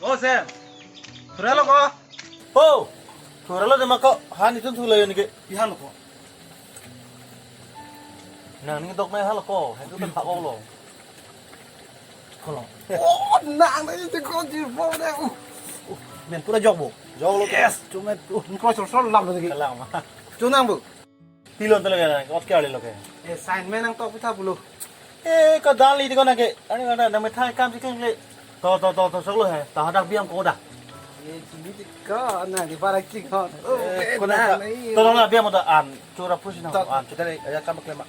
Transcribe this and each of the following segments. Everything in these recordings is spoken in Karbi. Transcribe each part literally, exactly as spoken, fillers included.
O Sam, thuralo ko? O, thuralo de ma ko, han itum thurlo yo neke. Pi han lo ko? Nang ning dok nai halo ko, han itum thak lo. Ko lo. O, nang nai te ko ji bo de. Uh, uh, men pura jok bo. Jok lo. Yes, tu men, uh, ko sol sol lam lagi. Kalang ma. Tu nang bo. Pilon tele ke, ot kya le lo ke? Eh, sign me nangtok pitha pulo. Eh, ko dali di ko nang ke. Ani ko nang me thai kam si keng le. To, to, to, to, sok lo he. Ta hadak biam ko da. Eh, chili di ko, na di para chik ho. Oh, eh, eh, ko na, na, na, na, to, to, na biam da an. Chura pusi na to, an. Chutare, ya kam klema.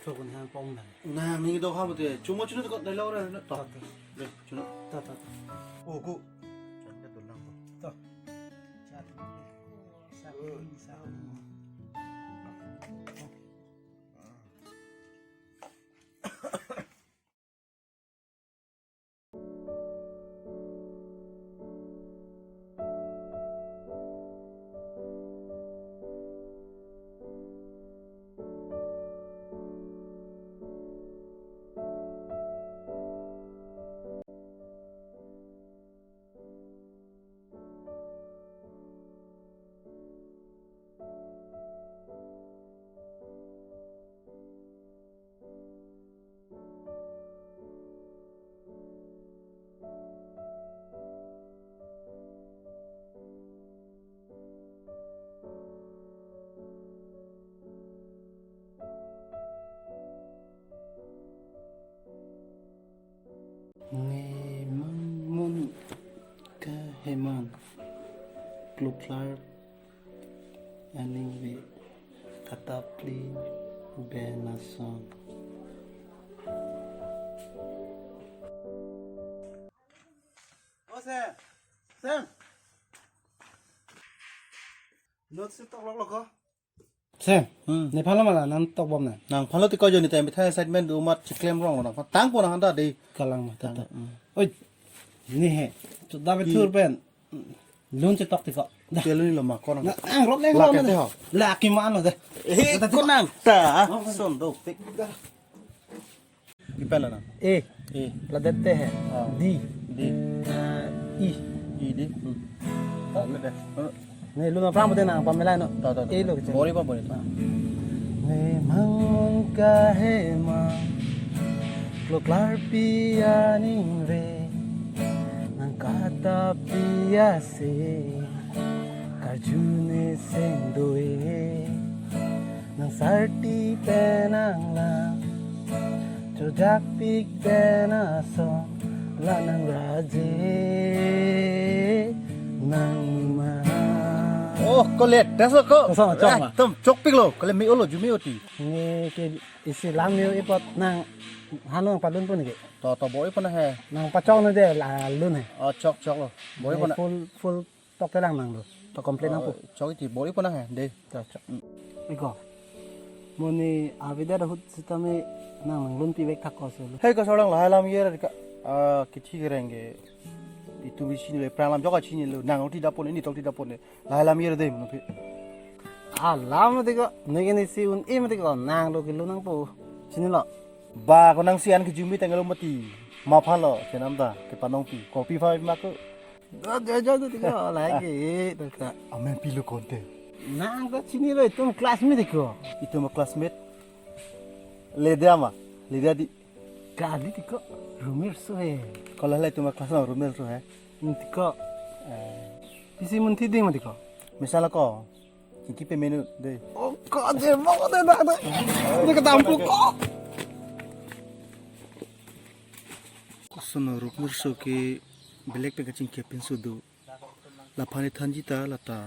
Chokun hang pong na. Na, mi do ha bote. Chuma chuna ko dai lo ra. To. To, to. Le, chuna. To, to, to. O, ko. To. Nge mang mun kaheman kluklar aning ri katapli ben ason. O Sam. Sam. Note si tok lok lok ko. Sam. Hmm. Ne phalo mala nang tok bom na. Nang phalo ti ko joni time thai assignment do mat chiklem rong nang. Tang po nang da de. Kalang ma ta ta. Hmm. Oi. Ne he. Chuda be thur pen. Lun chetok ti ko. Da. Te lun lo ma ko nang. Na, ang rot leng la lo ke na. Te ho. La ki man lo de. Eh, ta, ta, ko nang ta. Oh, son do pik. Ipan lo na? A. A. Ladet te he. Ah. D. D. Ah, E. E D. Hmm. Ta, le de. Ne lun aphrang pute nang pamelai no. Ta, ta, ta. A lo ke. Bori pa, bori pa. Memang kahema kloklar pi aning re nang katapli ase karju ne seng do-e. Nang sarti pen nang lang, chojak pik pen ason, la nang raje nang ma. Oh, ko let, that's ko. Kosong, chok ma. Ekdom chok pik lo, ko le me-o lo, arju me-o ti. Ne ke isi lang me-o ipot nang hanu palun pon ke. To, to, bor-i pon he. Nang pachok nu de la lun he. Oh, chok, chok lo. Bor-i pon. Full, full tok kelang nang lo. To complain nang pu. Oh, chok iti bor-i pon he, de. Chok, chok. Mm. Iko. Mo ne avedar ahut sitame nang nang lun pi vek thak ko se lo. Hei ko sarang lahai lam yer ka, ah, kithi kereng ke. Itum isi ni le pran lam jok a chini lo. Nang oti dapon ini tok ti dapon ne. Lahai lam yer de mo phi. Ah, lam de ko. Ne ke ne si un-e mati ko nang lo ke lun nang pu. Chini lo. Ba ko nang si an ke jumi tang lo mati. Ma phan lo, chenam ta, ke panong pi. Kopi pha ma ko. Da, da, da, da, da, lagi, da, da. Amen pilo konte. Nang ta chini lo, itum classmate ko. Itum classmate. Ledia ma, Ledia di. Kali di ko, rumir so he. Ko la la itum class na rumir so he. Nanti ko. Eh. Isi mun thi ding ma di ko. Misal ko. Chingki pemenu de. Oh, ko je mo de da da. Ni ketampu ko. Koson ruk murso ke belek pen kachingki pinso do. Laphan thanji ta lata.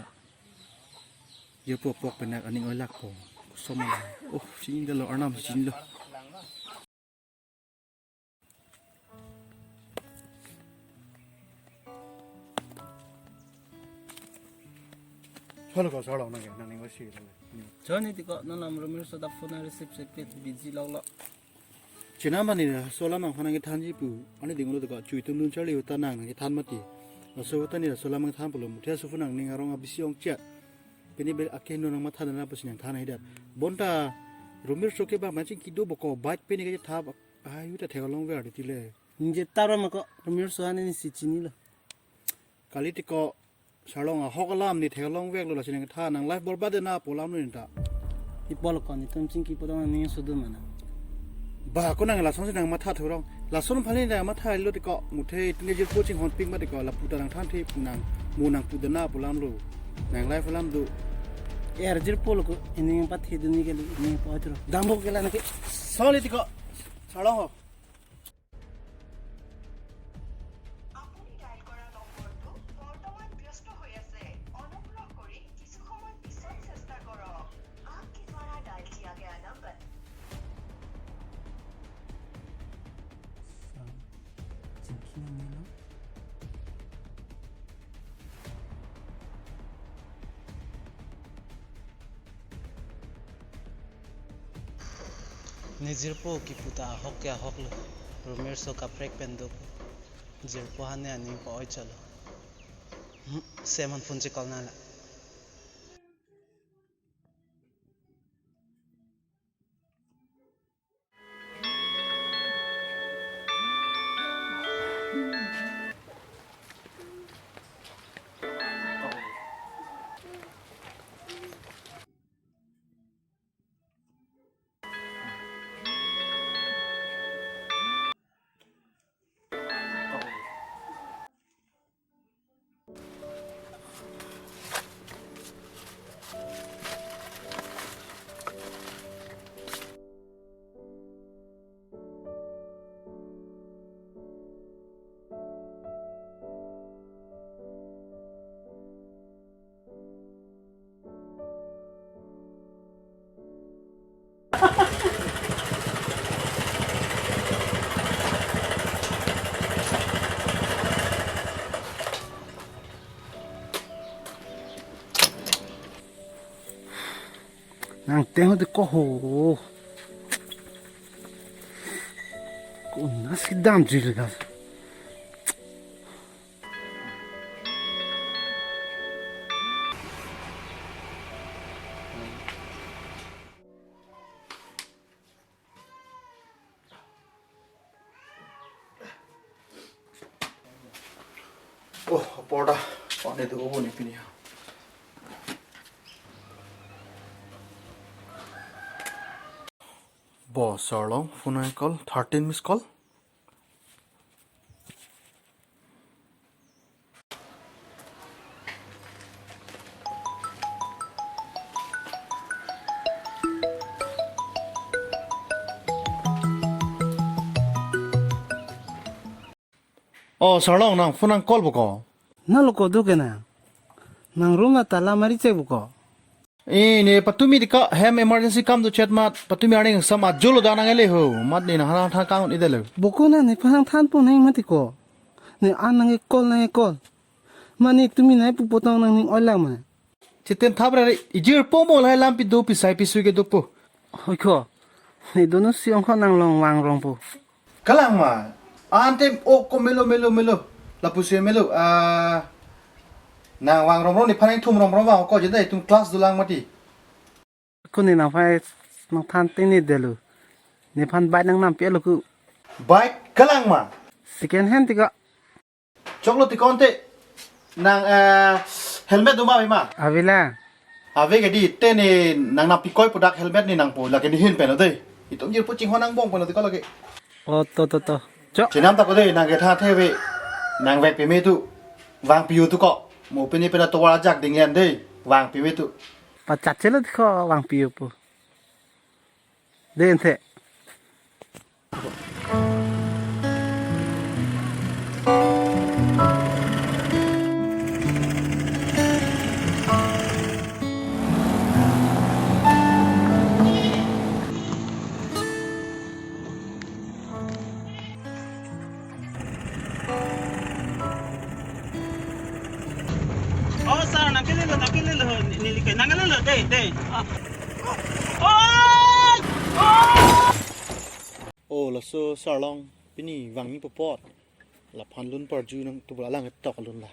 Ye po pok penak aning oilak po. Koson ma. Oh, chini lo arnam chini lo. Halo ko, sarlong nang ke, nangning vasi. Choni tiko, non lam Romirso ta phone receive sepet, busy lok lok. Chenam mani na, laso alam nangphan nangkethanji pu. Ani dinglo tiko, chuitum dun charli ahut ta nang nangkethan mati. Laso ahut ta ni laso alam nangthan pulo, muthe aso phone nangning arong abisi ongchot. Pini bel ake no nangmatha dana pusi nangthan ahidat. Bonta Romirso ke ba machine kedo boko, bike pini kethap, ayu ta theklongver tile. Nje taro mako, Romirso ani nisi chinilo. Kali tiko, sarlong ahok alam ni theklongveklo, lasi nangthan, nang life borbad na pu alamlo neta. Ipol ko netum chingki podong nangning sudun mana. Ba ko nang lason si nangmatha thurong. Lason phali nangmatha lo tiko, muthe itum jirpo chinghonpik ma tiko, lapu ta nangthanthe pu nang, mo nangpu dana pu alamlo. Nang life alam do. Er jirpo lo ko, ining pathi duni kali, ining po atro. Dambo kela nake. Soli tiko. Sarlong ho. আপুনি ডায়েল কৰা নম্বৰটো বৰ্তমান ব্যস্ত হৈ আছে। অনুগ্ৰহ কৰি কিছু সময় পিছত চেষ্টা কৰক। आपके द्वारा डायल किया गया number. Ne jirpo kipu ta ahok ke ahok lo. Romirso kaprek pen do. Jirpo hane aning pa-oi chalo. Hmm, Sam aphan phone checall nang la. Nang teng ho de ko ho. Ko nasi damjui le das. Oh, porda. Pani do obo ni pini ha. Bo, sarlong, phone call, thirteen missed call. Oh, sarlong, nang phone nang call bo ko? Nalo ko do ke na? Nang room na tala mari che bo ko? Eh, ne patumi dika hem emergency kam do chet mat, patumi arning sam ajolo da nang ele ho, mat ne nang hang thang kang ide lo. Bo ko na nephan nang thanpo nang mati ko. Ne an nang call nang call. Mane tumi nai pu potong nangning oilang ma. Cheten thap ra re, ijirpo mo lahai lampi do pisai pisui ke dopo. Hoi ko. Ne dono si ong ko nang long vang rongpo. Kalang ma. Ante o ko melo melo melo. Lapusi melo. Ah. Nang vang rong rong nephan nang thum rong rong vang ko jeda itum class dolang mati. Ko ne nangphan nang than teng ne delo. Nephan bike nang nampi lo ku. Bike kalang ma. Second hand tiko. Choklo tiko ante. Nang, eh, helmet do ma ave ma? Ave la. Ave ke di te ne nang nampi koi pu dak helmet ne nangpo lake ne hin pen lo dei. Itum jirpo chinghon angbong pen lo tiko lake. Oh, to, to, to. Chok. Chenam ta ko dei, nang ketha the ave. Nang vek peme tu. Vang piu tu ko. Mo pini pena tovar ajak ding len dei. Vang peme tu. Pachat chelo tiko vang piu pu. Dei ante. Oh, sir, nang kelelo, nang kelelo, ne, ne, Dei. Oi! Oi! O laso Sarlong, pini vangni po apot. Laphan lun parju nang tubra lang tok lun la.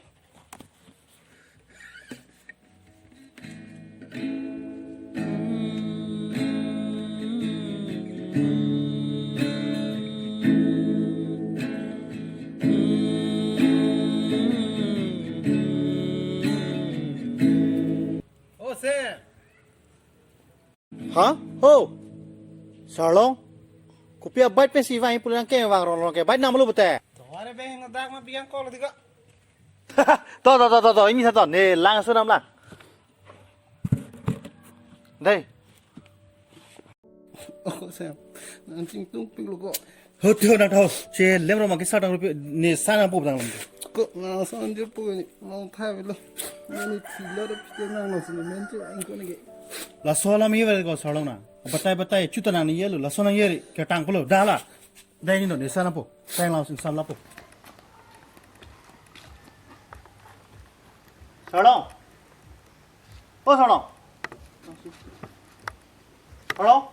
O Sir. Ha? Ho! Sarlong? Kopi abait pensi vang pulang ke vang rong rong ke bait nang malu bete. Tore be hing dak ma biang kol dika. To to to to to, ini satu. Ne lang sunam lang. Dei. O Sir, nang chingtung pik lo ko. Ho tio nang tho. Che lem ro ma ke sa tang rupi ne sa nang pu dang lam. Ko nang sa anjir pu ni. Nang thai lo. Nang ni thilo ro pite nang lo sini men che ang ko ni ke. Laso alam ye ko Sarlong na. Batai batai chuta nang ni ye lo. Laso nang ye ri ke tang pulo. Dala. Dai ni no ne sa nang pu. Tang lang sin sam la pu. Sarlong. O Sarlong. Sarlong.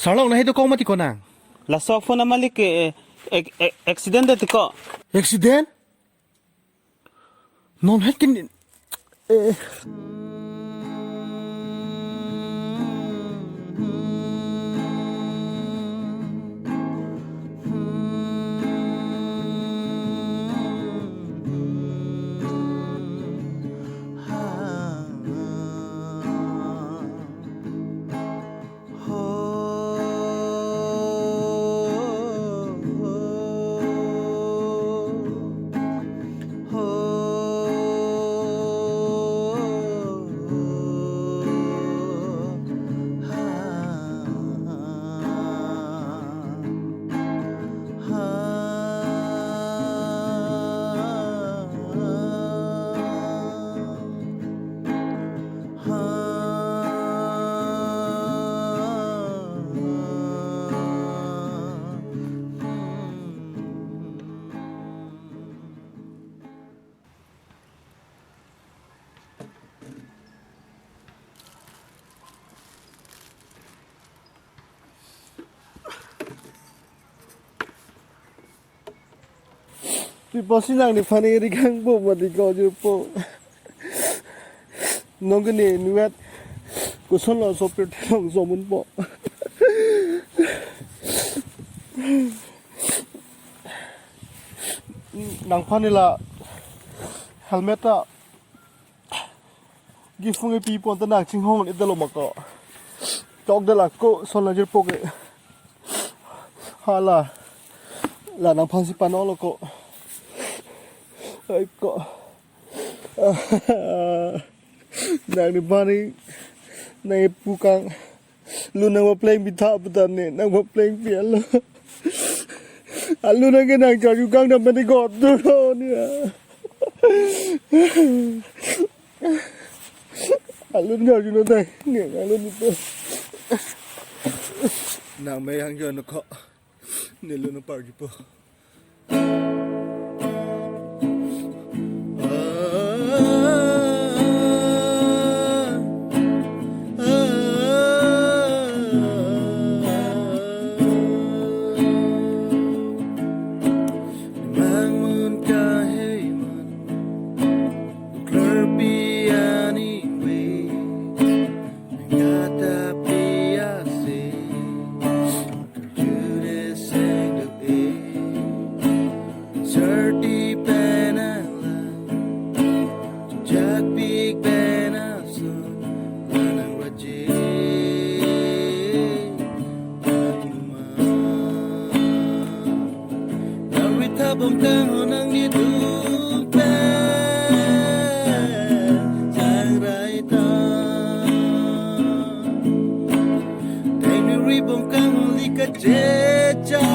Sarlong, na hitu kong mati konang. Laso phone amalik ke, eh, ek-, ek-, accident de tiko. Accident? Non het kin, eh. Pi pusi nang nephan eri kangpo mati ko jirpo. Nong kene nuat koson lo sopir thelong somun po. Nangphan la helmet ta gift nangpi pon ta nang chinghong ni dalo ma ko. Tok dala koson la jirpo ke. Hala. La nangphan si pano lo ko. Ai ko. Nang nephan nang pu kang. Lun nang va pleng pitha putane, nang va pleng pialo. Alu nang ke nang charju kang dam mati got duro ni. Alu nang charju no dai, ni alu ni to. Nang me yang jo no ko. Ni lun parju po. Mangun kahe man, klerpi ani we, ngata piase. Jude seng duk e, serti penala, jakpik penason, manang raje, atuma. Nang ritha bongkang honang di duk pen, sang raita. Dai nuri bongkang lika jeja.